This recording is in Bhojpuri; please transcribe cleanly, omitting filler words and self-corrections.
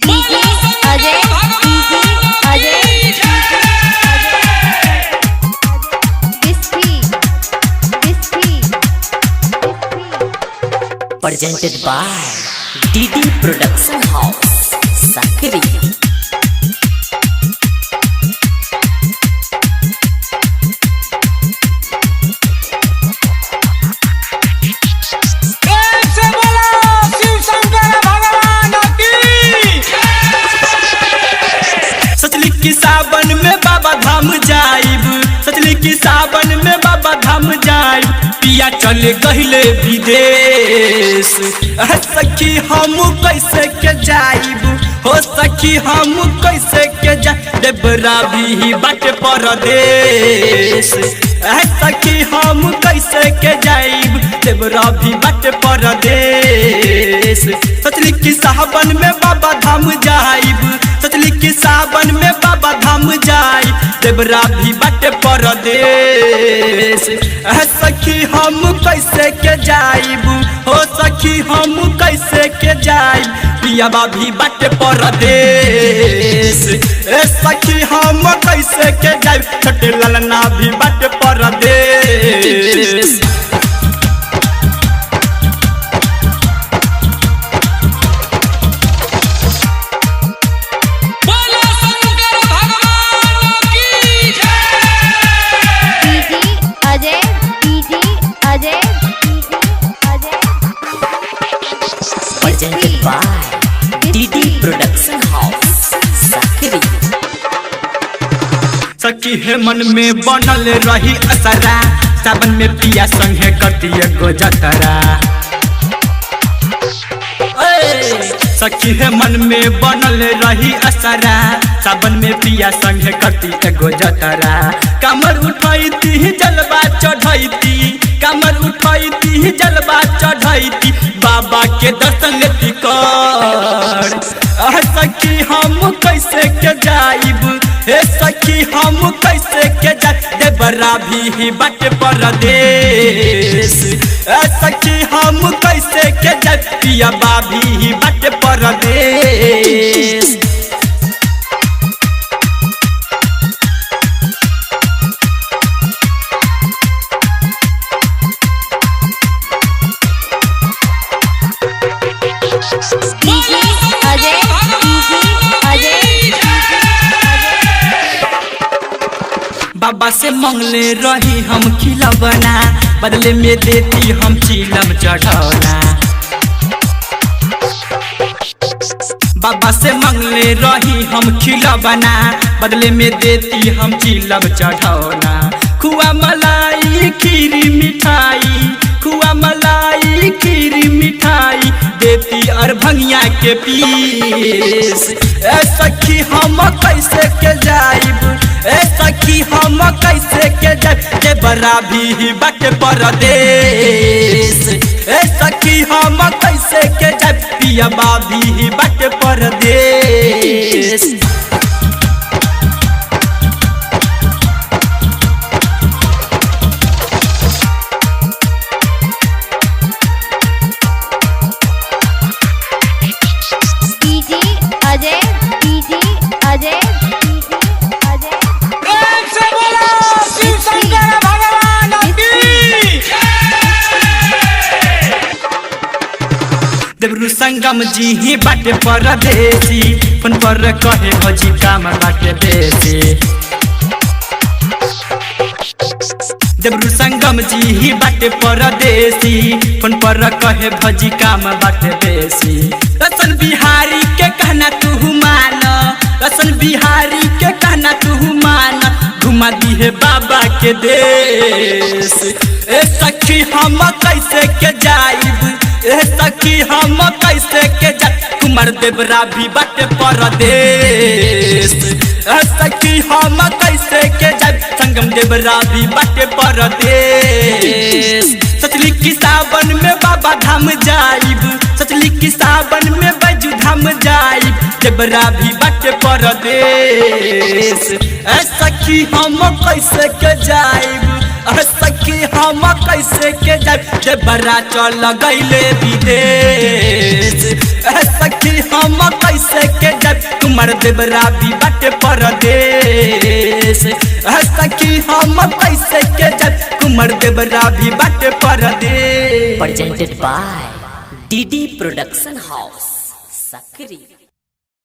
DJ Ajay, DJ Ajay, Bisphi, Bisphi, Bisphi. Presented by DD Production House, Sakri. प्रेम से बोलो शिव शंकर भगवान की। सचली की सावन में बाबा धाम जाइब, सचली की सावन में बाबा धाम जाइब। पिया चले गहिले विदेश, अरे सखी हम कैसे के जाइब, हो सखी हम कैसे के जा। देवरा भी बाटे परदेश, अरे सखी हम कैसे के जाइब, देवरा भी बाटे परदेश। सचली की सावन में बाबा धाम जाइब, सचली की सावन में बाबा धाम जाई, देवरा भी बाटे परदेश। अह सखी हम कैसे के जाइब, हो सखी हम कैसे के जाइब, पियाबा भी बाटे परदेश। ए सखी हम कैसे के जाइब, छोटे ललना भी बाटे परदेश। बोलो शंकर भगवान की जय। DJ Ajay, DJ Ajay, DJ Ajay. Presented by DD Production House, Sakri. सखी है मन में बनल रही असरा, सावन में पिया संगे करती एगो जतरा। ए, सखी है मन में बनल रही असरा, सावन में पिया संगे करती एगो जतरा। कमर उठैती जलवा चढ़ैती, कमर उठैती जलवा चढ़ैती, बाबा के दर्शन लेती कर। अह सखी हम कैसे के जाइब, हे सखी हम कैसे के जाए, देवरा भी बाटे परदेश। ए सखी हम कैसे के जाए, पिया भी बाटे परदेश। DJ Ajay, DJ Ajay, बाबा से मांगले रही हम खिलौना, बदले में देती हम चिलम चढ़ौना। बाबा से मांगले रही हम खिलौना, बदले में देती हम चिलम चढ़ौना। खुआ मलाई खीरी मिठाई, खुआ मलाई खीरी मिठाई, देती और भंगिया के पीस। ए सखी हम कैसे के जाइब, ए सखी हम कैसे के जाइब, देवरा भी बाटे परदेश। ए सखी हम कैसे के जाइब, पिया भी बाटे परदेश। DJ Ajay, DJ Ajay, DJ Ajay. प्रेम से बोलो शिव शंकर भगवान की। देवरू संगम जी ही बाटे परदेसी, फोन पर कहे भजी काम बाटे बेसी। देवरू संगम जी ही बाटे परदेसी, फोन पर कहे भजी काम बाटे बेसी। रसन बिहारी के कहना तू मान, रसन बिहारी के कहना तू मान, घुमा दी है बाबा के देश। ए सखी हम कैसे के जाइब, ए सखी हम कैसे के जाइब, कुमार देवरा भी बाटे परदेश। ए सखी हम कैसे के जाइब, संगम देवरा भी बाटे परदेश। सचली की सावन में बाबा धाम जाइब, सचली की सावन में बैजू धाम जाइब, देवरा भी बाटे परदेश। ए सखी हम कैसे के जाइब, अरे सखी हम कैसे के जाइब, देवरा चल गईले विदेश। ए सखी हम कैसे के कुमार देवरा भी बाटे परदेश। सखी हम कैसे के जाइब, कुमार देवरा भी बाटे परदेश। Presented by DD Production House, Sakri.